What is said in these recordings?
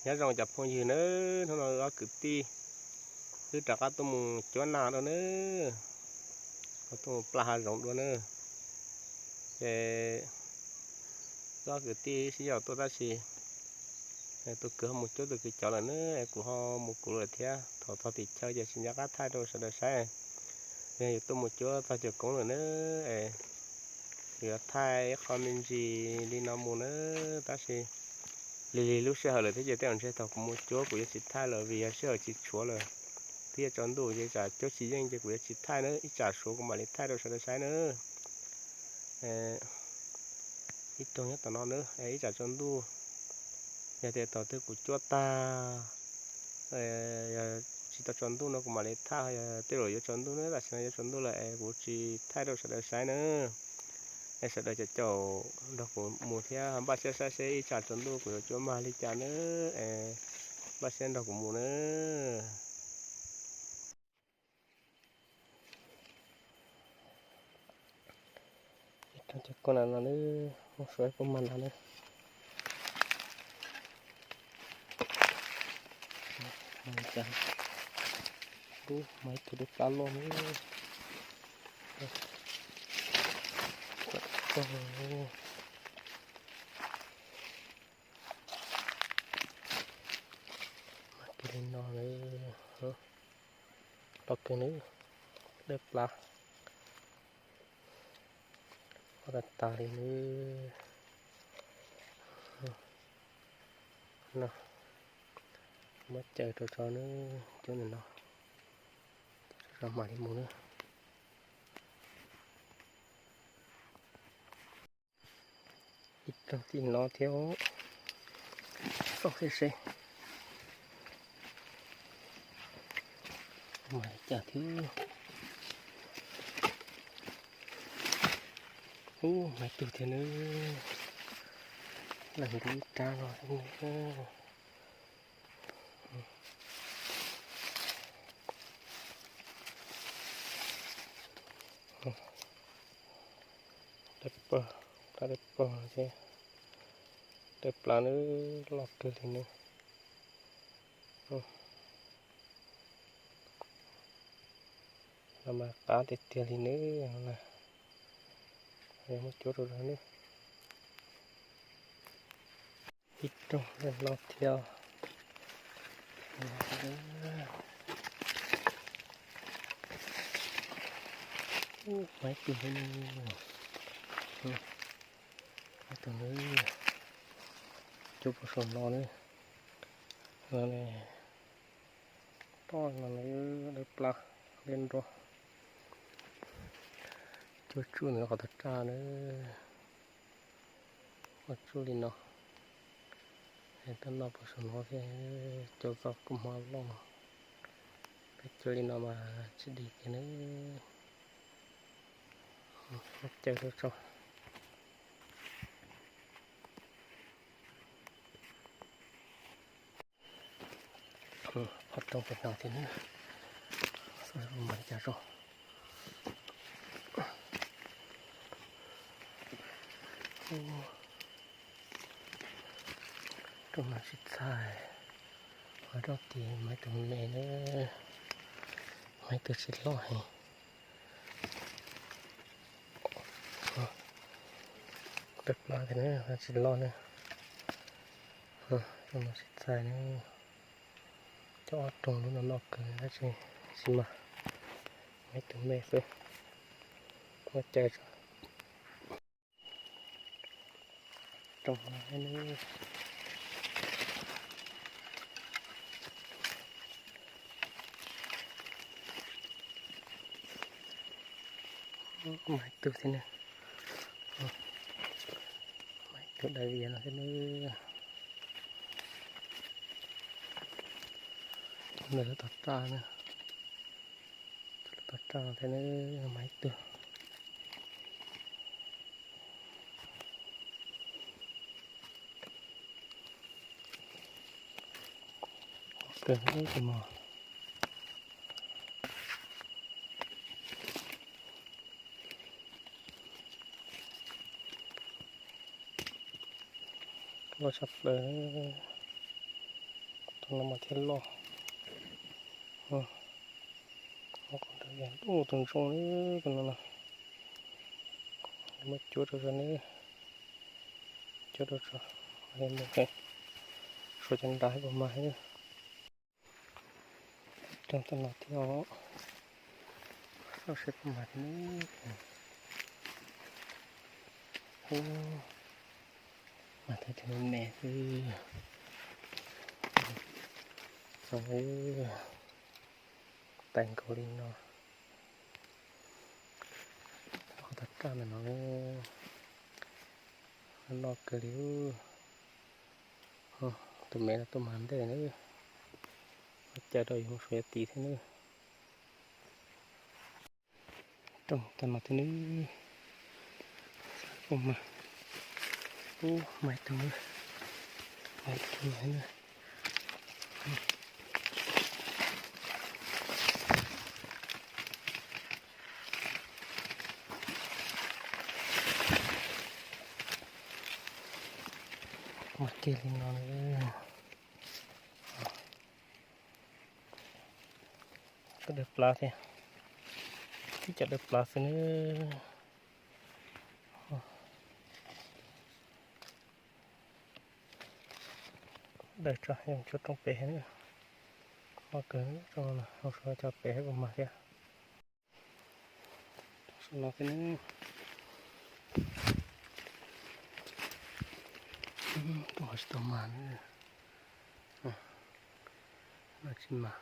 Nyob zoo cov phooj ywg nawb, hnub no ob kwv tij wb rov qab tuaj mus cuab nas dua nawb, tuaj mus plam hav zoov dua nawb. Ces ob kwv tij sib yaum tuaj tab sis tus kwv ho mus cuab tus kwv cov lawm nawb, es kuv ho mus kuv lawm thiab. Thaum txog tim chaw ces tsis nco qab thaij rau sawv daws saib. Yog yus tuaj mus cuab txog cuab koob lawm nawb, es yuav thaij ib qho me ntsis li no mus nawb, tab sis lig lig lub sij hawm lawm thiab ces tej zaum ntshe thaum kuv mus cuab kuv yuav tsis thaij lawm vim yog sij hawm tsis tshuav lawm. Twb yuav tsaus ntuj ces tsam cuab tsis yeej ces kuv yuav tsis thaij nawb, ib tsam suav kuv mam li thaij rau sawv daws saib nawb. Ib rooj nyob tom no nawb, ib tsam tsaus ntuj, yog tias thaum twg kuv cuab tag, yog tsis tau tsaus ntuj no kuv mam li thaij, yog tej zaum yuav tsaus ntuj nawb, tam sim no yuav tsaus ntuj lawm es kuv tsis thaij rau sawv daws saib nawb. Es sawv daws caum caum nrog kuv mus thiab npaj siab saib seb ib tsam tsaus ntuj kuv yuav cuab mag li cas nawb, es npaj siab nrog kuv mus nawb. Ib rooj cov koob na no nawb, muaj suav ib pob mas na nawb. Ub, mas ib tug dej plab loj nawb. Mas kiag li no nawb, loj kawg nawb, dej plab. Loj tas tas li nawb. No, muab caws rau tso nawb, cuab ntawm no, caws tso mam li mus nawb. Ib rooj tim no thiab, xauj seb seb. Mas li cas thiab. Ub, mas ib tug thiab nawb. Leej nti ib rab no thiab nawb. Dej pog, dej pog thiab, dej plab nawb, loj kawg li nawb. Los mas qab tiag tiag li nawb, yog muab cuab rau zog nawb. Ib rooj no thiab. Ub, mas ib tug thiab nawb. Ib tug nawb. Cuab puag saum no nawb. Toj no nawb, dej plab, dej nrog. Cuab tsuj ntawm qhov tag raj nawb. Ua tsuj li no, es tuaj noj puag saum no thiab, cov txoj kua hmo loj, peb cuab li no mas tsis dim kiag nawb. Caws rau tso. Phab rooj pem no thiab nawb, xauj mas li cas tso. Rooj no tsis txhais, ho rooj tid mas ib tug me nawb, mas ib tug tsis loj heev. Dej plab thiab nawb, tsis loj nawb. Rooj no tsis txhais nawb. Cov ob rooj lub no noj kawg tab sis tsis mas, mas ib tug me xwb. Muab caws tso. Rooj no thiab nawb. Mas ib tug thiab nawb. Mas ib tug dai vias no thiab nawb. Nws lub tog raj na, lub tog raj thiab nawb, mas ib tug. Kawg tus mos. Loj tshaj plaws. No mas thiaj loj. Ub, tus ntoo ntsooj tus no no. Muab cuab rau tso nawb. Cuab rau tso. Suav cov nrad puas mag. Rooj tom no thiab os. Xauj seb puas mag thiab nawb. Ub, mag tau cov me me xwb. Txog, tais nkaus li no. Qhov tag raj ntawm no, loj kawg li. Tus me no tuaj mag ntej na. Ua cas rau yus mus suav yav tid thiab na. Rooj tom no thiab nawb. Ub, mag, ub, mag ib tug, mag ib tug thiab na. Mag kiag li no na. Twb dawb plab thiab. Tib co dawb plab xwb nawb. Dawb tso, yog cuab rooj pem thiab. Loj kawg rooj no, zoo suav cov pem puas mag thiab. Saum no thiab nawb. Rooj ho tsis tau mag na. No tsis mag.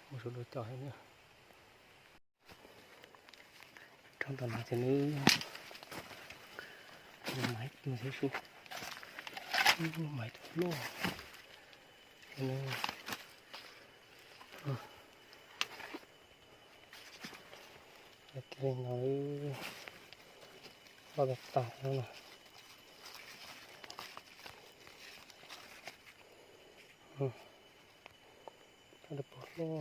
Mus saum lub cov thiab na. Rooj tom no thiab nawb. Mag ib tug thiab sub. Mag ib tug loj thiab nawb. Kiag li no, loj tag tag no. Cov dawb paug hlob no,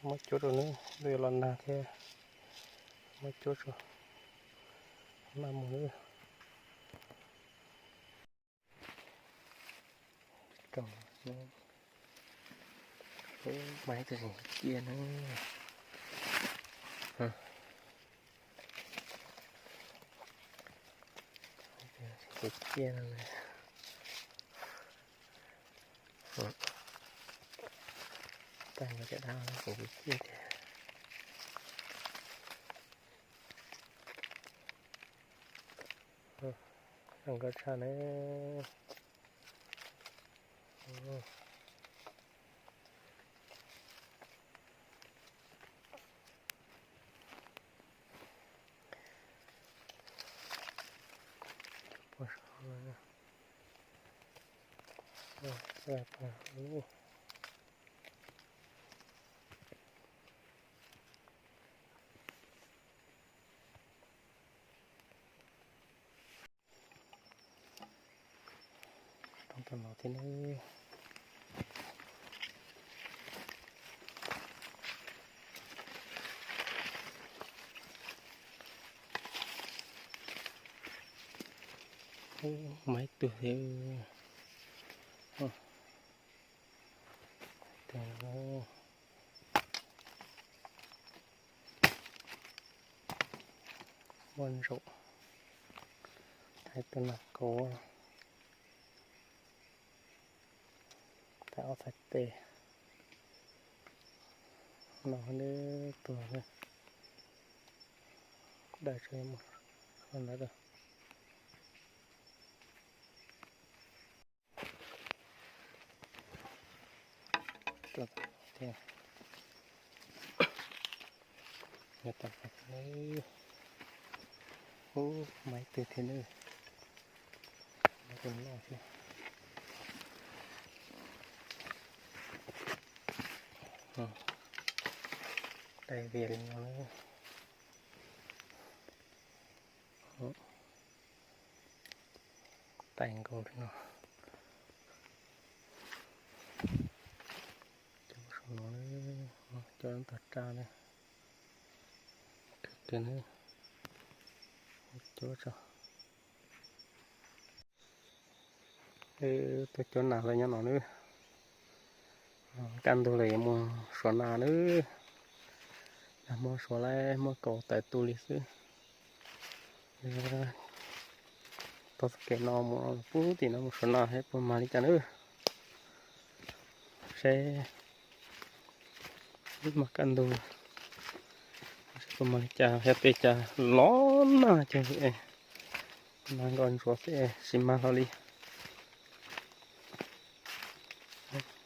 muab cuab rau nawb, yuav los nag thiab, muab cuab rau, maj mus nawb. Mas ib tug tseem ciaj na. Tseem ciaj no. Tag nrho cov dab tseem ciaj tiag. Zoo nkauj tshaj na. Rooj tom no thiab nawb. Mas ib tug thiab. Muaj ntsaum, thaij tus nas kauv, thaij ob txhais tes no, tuag, dawb tso mus ntawd. Ub, mas ib tug thiab nawb. Tus loj thiab. Dai vias li no. Tais nkaus li no. Cov saum no, cov tag raj na. Kawg kiag na. Cuab tso. Wb tuaj cuab nas los nyob no nawb. Kaj ntug lawm yuav mus suav nas nawb. Nag hmo suav lawm muab kaus tawm tu li xwb. Taug txoj kev no mus pub tim no mus suav nas seb puas mag li cas nawb. Seb wb mag kaj ntug seb puas mag li cas, yog tej cas los nag ces mag nkaus ntsuav xwb tsis mag hlo li.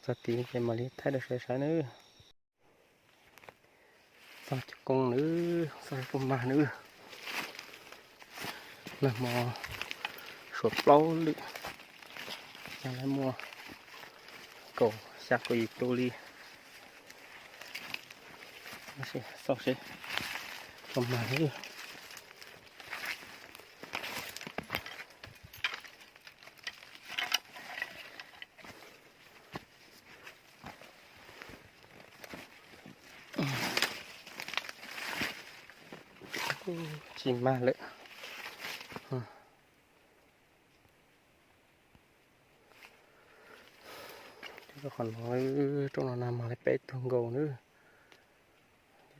Txog tid ces mam li thaij rau sawv saib nawb. Txog cov koob nawb, txog puas mag nawb. Nag hmo suav plaub lwm, nag hmo muaj kaum xya kaum yim tus li. Xauj seb puas mag nawb. Tsis mag lawm. Qhov no, rooj no nag mag li peb tug nkaus nawb.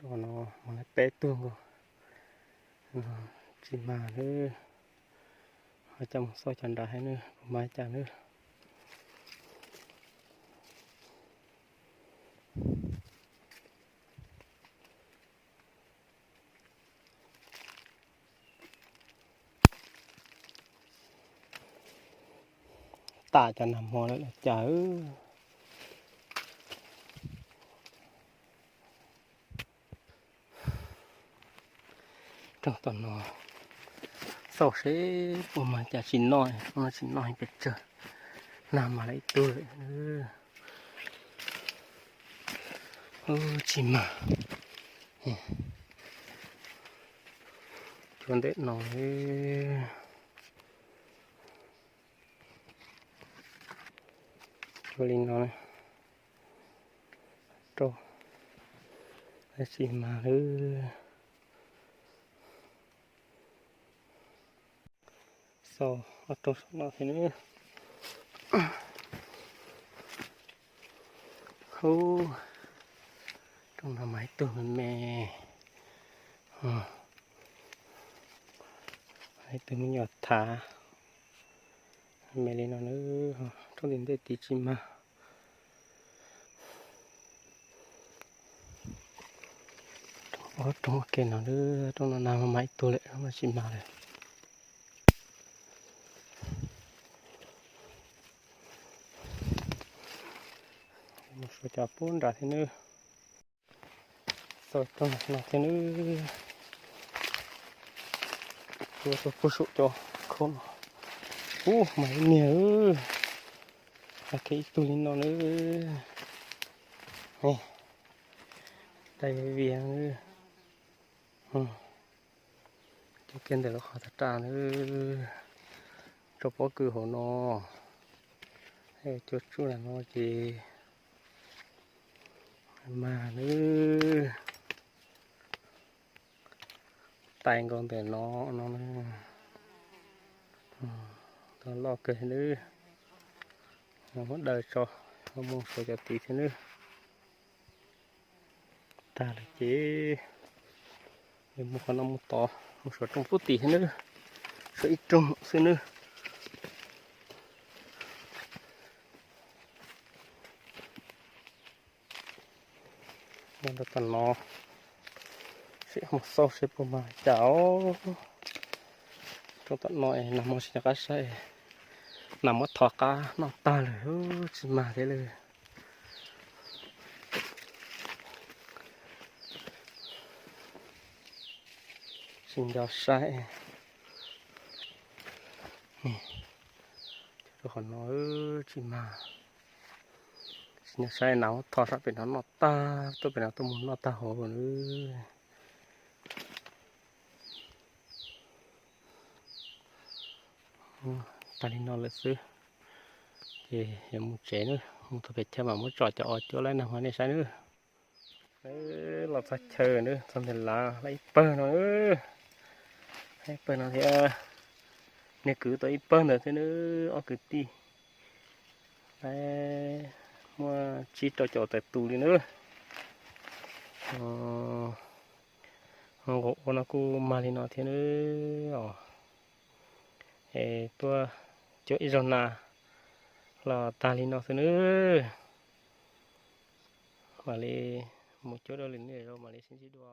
Qhov no mag li peb tug nkaus, tsis mag nawb. Ho coj mus xauj cov nrad seb puas mag li cas nawb. Tas cov nag hmo lawm los cas. Rooj tom no, xauj seb puas mag cas tsis noj, rooj no tsis noj pes tsawg, nag mag li ib tug lawm. Tsis mag. Cuab ntawm no, cuab li no, rau, tsis mag lawm. Xauj ob rooj saum no thiab nawb. Hub, rooj no mas ib tug me me, ib tug me nyuam thav me li no nawb. Rooj tim ntej tid tsis mag. Ob rooj ua ke no nawb, rooj no nag mag ib tug lawm, rooj no tsis mag lawm. Mus suav cov pub nrad thiab nawb. Xauj rooj no thiab nawb. Cuab rau pub saum cov khau no. Ub, mas ib niag, ua ke ib tug li no nawb. Dai vias vias nawb. Cuab kiag ntawm lub qhov tag raj nawb. Rau pob kws hauv no. Cuab tsuj lam no ces mag nawb. Tais nkaus ntawm no no, tau loj kawg nawb. Muab daws tso, mus suav cov tid thiab nawb. Tag lawm ces yuav mus qhov no mus tod, mus suav rooj pub tim thiab nawb. Suav ib rooj xwb nawb. Mus rau tom no, sim mus xauj seb puas mag li cas os. Rooj tom no es nag hmo tsis nco qab saib, nag muab thov qab noj tag lawm, tsis mag thiab lawm. Tsis nco saib, rau qhov no tsis mag. Tsis nco saib, nag muab thov sab pem no noj tag, tuaj pem no tuaj mus noj tag hauv lawm. Tas li no lawm xwb, ces yuav mus tsev nawb, mus txog pem chaw mam muab tso cov os cuab laib nag hmo nej saib nawb. Los txog chaw nawb, txog ntawm lav lawm ib pawg no, ib pawg no thiab, niag kwv tau ib pawg ntawd thiab nawb, ob kwv tij. Muaj tsib rau caum tawm tus li nawb. Nqus ua no kuj mag li no thiab nawb os. Es tuaj cuab ib zaug nas los tag li no xwb nawb. Mam li mus cuab dua lwm niaj zaus mam li sib ntsib dua.